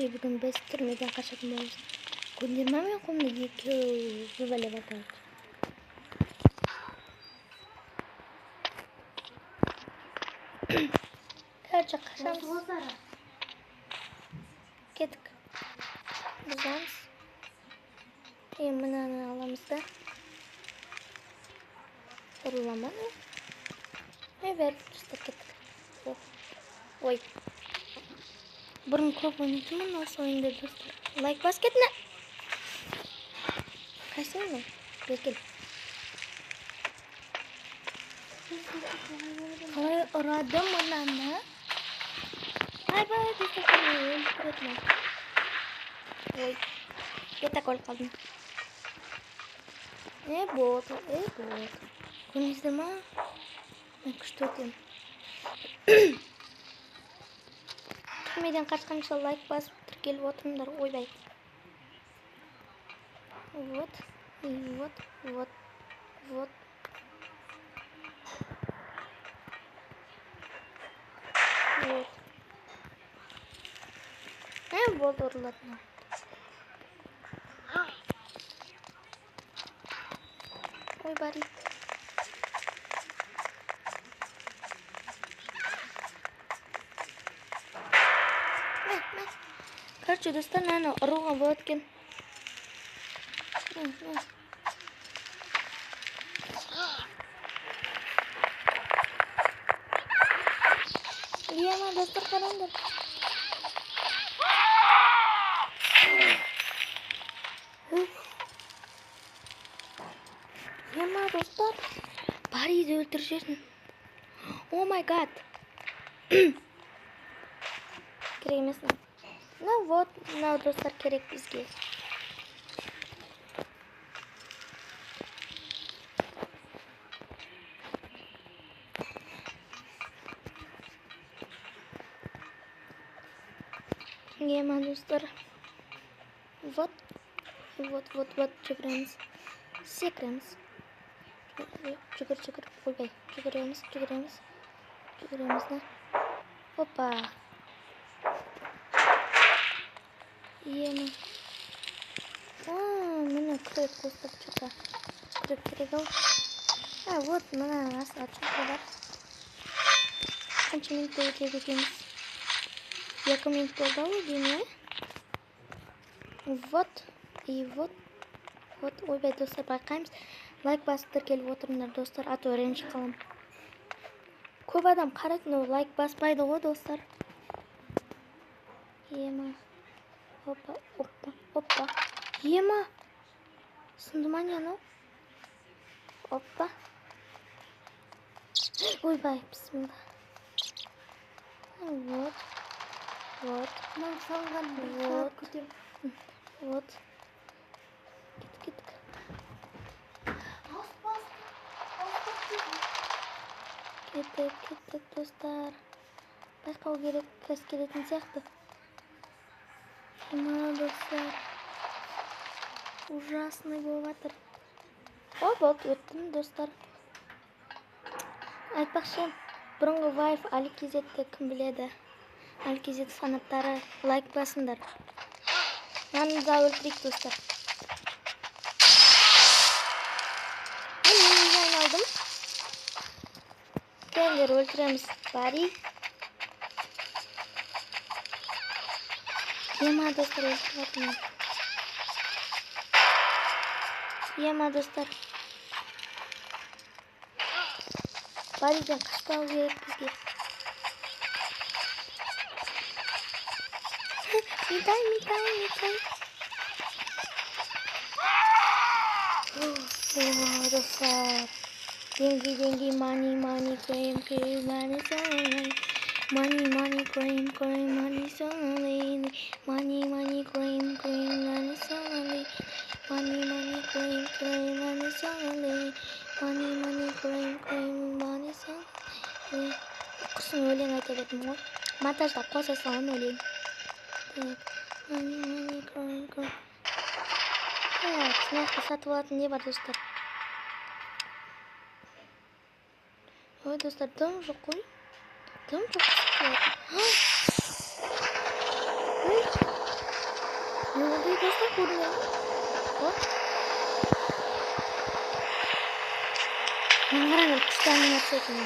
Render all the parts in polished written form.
Короче, бүгін біз түрмеден қашатын боламыз. Көрдіңдер ма, мен қолымда екеу бәле бар, короче. Короче, қашамыз. Кеттік. Бұзамыз. И мынаны аламыз да. Ұрыла ма? Ай, бәрі достар, кеттік. Ой. Бұрын көп ойнайтынмын осы ойынды, достар. Лайк бас кетіне. Қайсы ойын ол? Бері кел. Қалай ұрады мынаны? Айбай, достар, өліп тұрады. Ой, я так өліп қалдым. Вот, вот. Көрдіңіздер ма? Мен күшті өтемін. Түрмеден қашқанша лайк басып тіркеліп отырыңдар. Ойбай. Вот, вот, вот, вот. Вот. Болды, ұрылады. Ой, Барри. Короче, достар, мынаны ұруға болады екен. Ема, достар, қараңдар. Ема, достар, Барриді өлтіріп жібердім. О май гад. Керек емес мынау. Ну вот, мынау, достар, керек бізге. Ема, достар. Вот, вот, вот, вот, жүгіреміз. Секіреміз. Жүгір, жүгір, ойбай, жүгіреміз, жүгіреміз. Жүгіреміз, да? Опа. Ема. Міне күрек, достар, что-то. Күрек керек ау. Вот, мына астында что-то бар. Қанша минутта өтеді екенбіз? 2 минут болды ау деймін, ә? Вот, и вот. Вот, ойбай, достар, байқаймыз. Лайк басып тіркеліп отырыңдар, достар, а то ренжіп қаламын. Көп адам қарайды, но лайк баспайды ғой, достар. Ема. Опа, опа, опа. Ема. Сынды ма не анау? Опа. Ойбай, бісміллә. Вот. Вот. Вот. Вот. Кеттік, кеттік. Кеттік, кеттік, достар. Байқау керек, қазір келетін сияқты. Ема, достар. Ужасный болып жатыр. О, болды, өттім, достар. Айтпақшы, бұрынғы вайф Али Кезетті кім біледі? Али Кезет фанаттары лайк басыңдар. Мынаны да өлтірейік, достар. Мен неге айналдым? Келіңдер, өлтіреміз. Барри. Ема, достар, өлтіріп жатырмын. Ема, достар. Барриден қашпау керек бізге. Метай, метай, метай. О, достар. Деньги, деньги, money, money, claim, claim, money, money. Money, money, claim, claim, money, money. Money, money, claim, claim, money, money. Money, money, claim, claim, money, money. Money, money, claim, claim, money, money. Құсын өлең айта бердім ғой. Монтажда қоса саламын өлең. Так, money, money, claim, claim. Так, мына жақта сатып алатын не бар, достар? Ой, достар, дым жоқ қой. Дым жоқ сатып алатын. Ой, Көрдіңдер ма? О. Мына қараңдар, күшті анимация екен.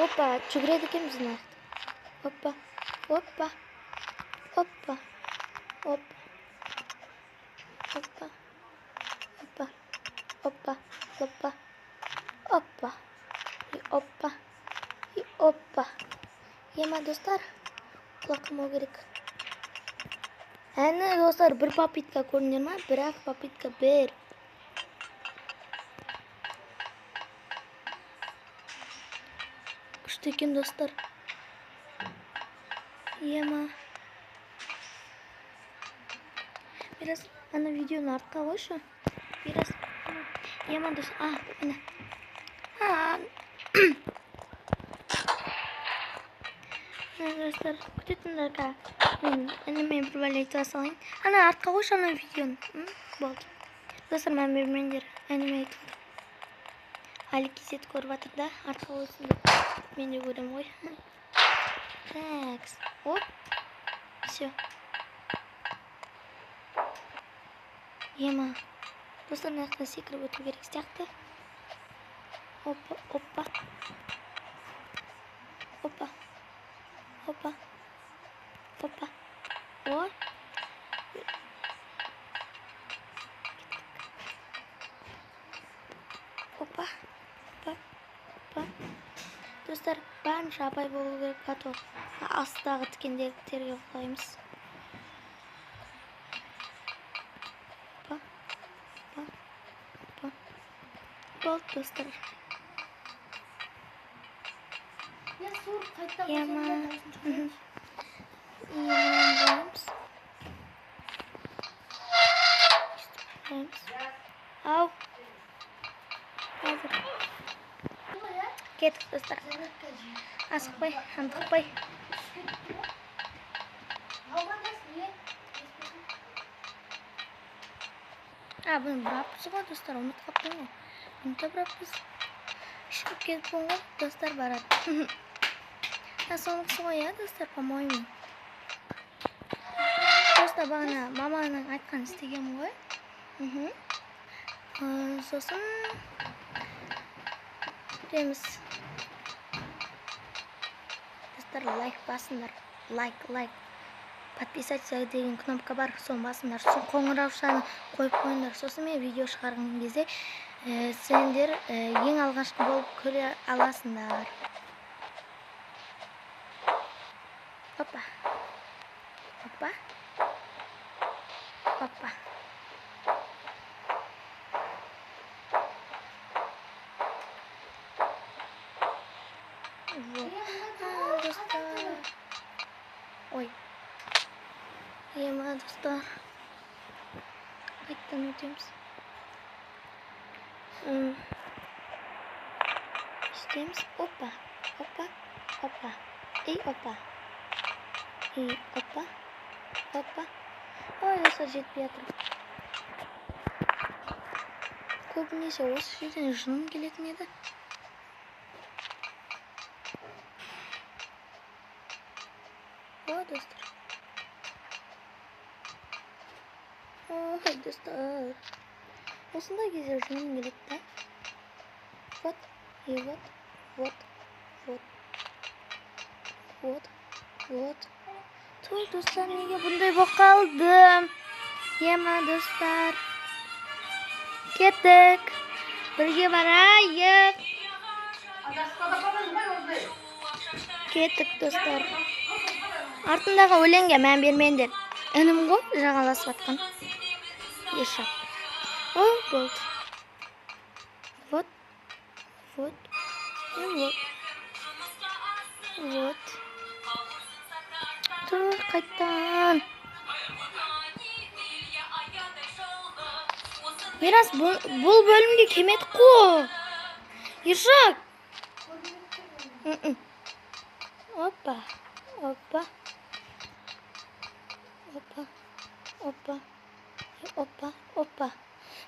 Опа, жүгіреді екенбіз мына жақта. Опа, опа, опа, опа, опа, опа, опа, опа, опа, и опа, и опа. Ема, достар, құлап қалмау керек. Әні, достар, бір попытка, көрдіңдер ма? Бір-ақ попытка, бір. Күшті екен, достар. Ема. Мирас, ана видеоны артқа қойшы. Мирас, ема, достар. А, міне. А, міне, достар, күтетіндер ка. Мен ініме бір бәле айта салайын. Ана артқа қойшы ана видеоны. Болды. Достар, мән бермеңдер. Ініме айтып. Али кезет көріп жатыр да, артқа қойсын деп. Мен де көремін ғой. Так, оп. Все. Ема. Достар, мына жақта секіріп өту керек сияқты. Опа, опа. Опа. Опа. Опа. О. Опа. Опа. Опа. Достар, барынша абай болу керек, а то астағы тікендерге құлаймыз. Опа. Опа. Опа. Болды, достар. Я суырып қайтадан Ема. қосамын да, дауысын шығарайыншы. И мынаны боямыз. Өйстіп боямыз. Ау. Қазір. Кеттік, достар. Зарядка жейді. Асықпай, ынтықпай. Алған жас не? А, бұны бұраппыз ғой, достар, ұмытып қалыппын ғой. Бұны да бұраппыз. Шығып кетіппін ғой, достар, барады. А, соңғысы ғой, иә, достар, по-моему. Просто бағана маманың айтқанын істегенмін ғой. Сосын көреміз. Достар, лайк басыңдар. Лайк, лайк. Подписаться деген кнопка бар, соны басыңдар. Сосын қоңыраушаны қойып қойыңдар. Сосын мен видео шығарған кезде, сендер, ең алғашқы болып көре аласыңдар. Опа. Опа. Опа. Вот. А, достар. Ой. Ема, достар. Қайтадан өтеміз. Істейміз. Опа. Опа. Опа. И опа. И опа. Опа. Ой, достар, жетпей жатыр. Көбінесе осы жерден жыным келетін еді. О, достар. Ой, достар. Осындай кезде жыным келеді да. Вот, и вот, вот, вот. Вот, вот. Той, достар, неге бұндай болып қалдым? Ема, достар. Кеттік. Бірге барайық. Кеттік, достар. Артындағы өлеңге мән бермеңдер. Інім ғой, жағаласып жатқан. Ершат. О, болды. Вот, вот, и вот. Вот. Тұр, қайтан. Мирас, бұл бөлімге келмедік қой. Ершат. Опа, опа. Опа, опа, опа, опа.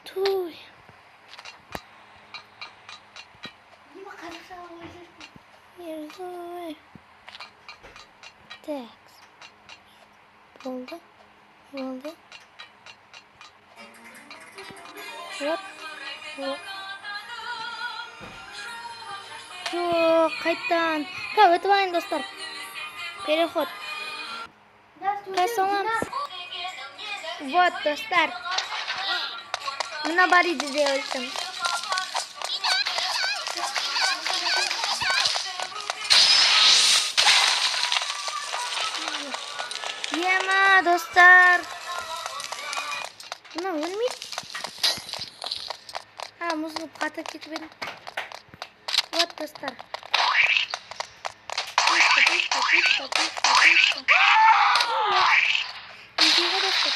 Туй. Ерзой. Так. Болды, болды. Вот. Жоқ, қайттан. Ка, өтіп алайын, достар. Переход. Қосыламыз. Вот, достар. Мына бар еді де өттім. Ема, достар. Мына өлмейді. А, мұз қылып қатып кетіп едім. Вот, достар. Быстро, быстро, быстро, быстро, быстро. Изи ғой, достар.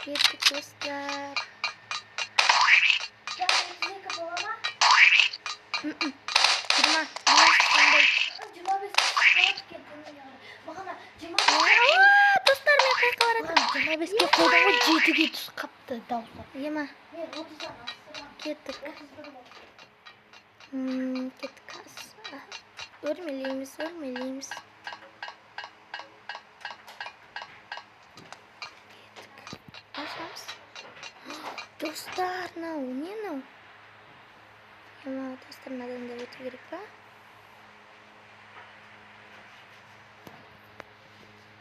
Кеттік, достар. 32 бола ма? 25 қандай? 25 қалып кетті. Бағана 25. Достар, мен қаяққа баратырмын? 25-ке қойдың ғой, 7-ге түсіп қапты дауысы. Ема. Мен 30-дан асырмын. Кеттік. 31 болды. Кеттік. Өрмелейміз, өрмелейміз. Кеттік. Ашамыз. Достар, мынау не мынау? Ема, достар, мынадан да өту керек па?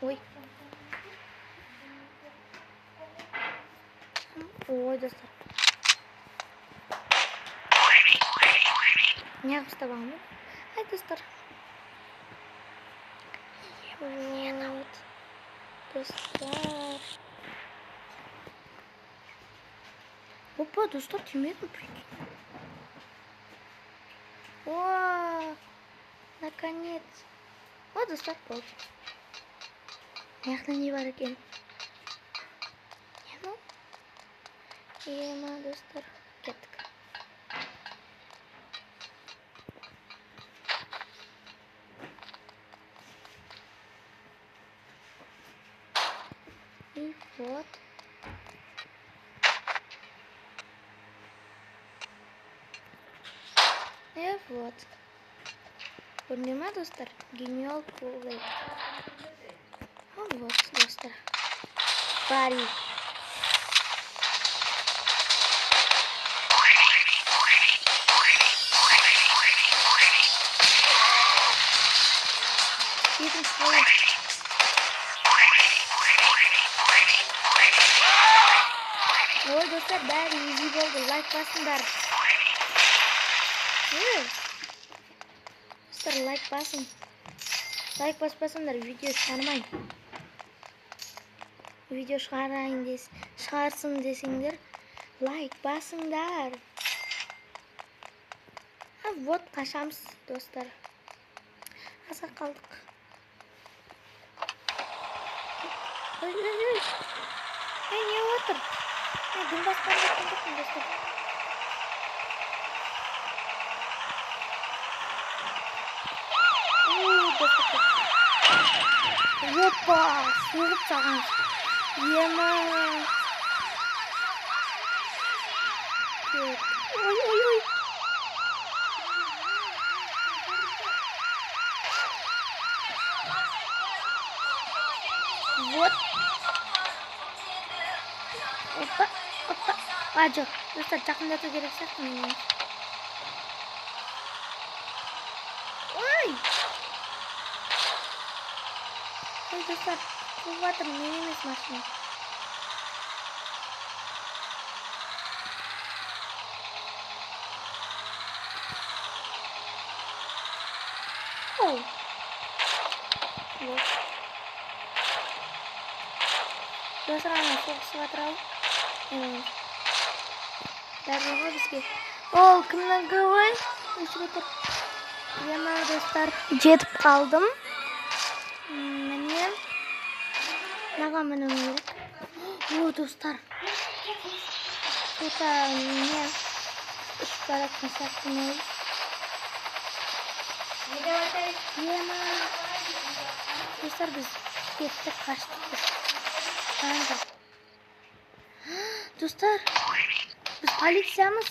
Ой. Ой, достар. Неғып ұстап алған бұл? Ай, достар. Вот. Достар. Опа, достар, тимедім, прикинь. О, наконец. О, достар, болды. Мына жақта не бар екен? Не мынау? Ема, достар, кеттік. И вот. И вот. Көріне ма, достар? Гениал Плей. А вот, достар. Бари. Екінші қол. Ой, достар, бәрі изи болды. Лайк басыңдар. Ой. Достар, лайк басың. Лайк баспасаңдар, видео шығармаймын. Видео шығарайын дес, шығарсын десеңдер, лайк басыңдар. А вот қашамыз, достар. Азға қалдық. Ой, ой, ой. Ей, не отыр? Мен дым басқан жоқпын, достар. Ой, достар. Опа, соғып саған. Ема. Ой, ой, ой. Вот. Опа, опа. А, жоқ. Достар, жақындату керек сияқты менің. Ой! Ой, достар, қуып жатыр, мен емес машина. Оу. Вот. Достар, ана соғысып жатыр ау. Бәрі ғой бізге. Ол кімнің ой? Өшіп отыр. Ема, достар, жетіп қалдым. Міне. Мынаған мінуім керек. О, достар. Это не ұшып бара жатқан сияқтымын. Ема. Достар, біз кеттік, қаштық біз. Қараңдар. Достар, біз полициямыз.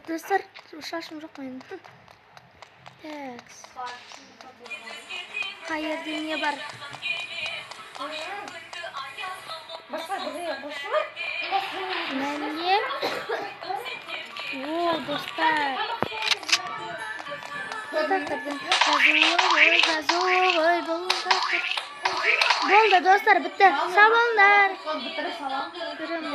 Достар, шашым жоқ менің. Так, қай жерде не бар? Басқа бірдеңе қосшы ма? Міне. О, достар, бұл тақырдың жазуы ғой, жазуы ғой бұл тақыр. Болды, достар, бітті. Сау болыңдар. Бітіре саламын.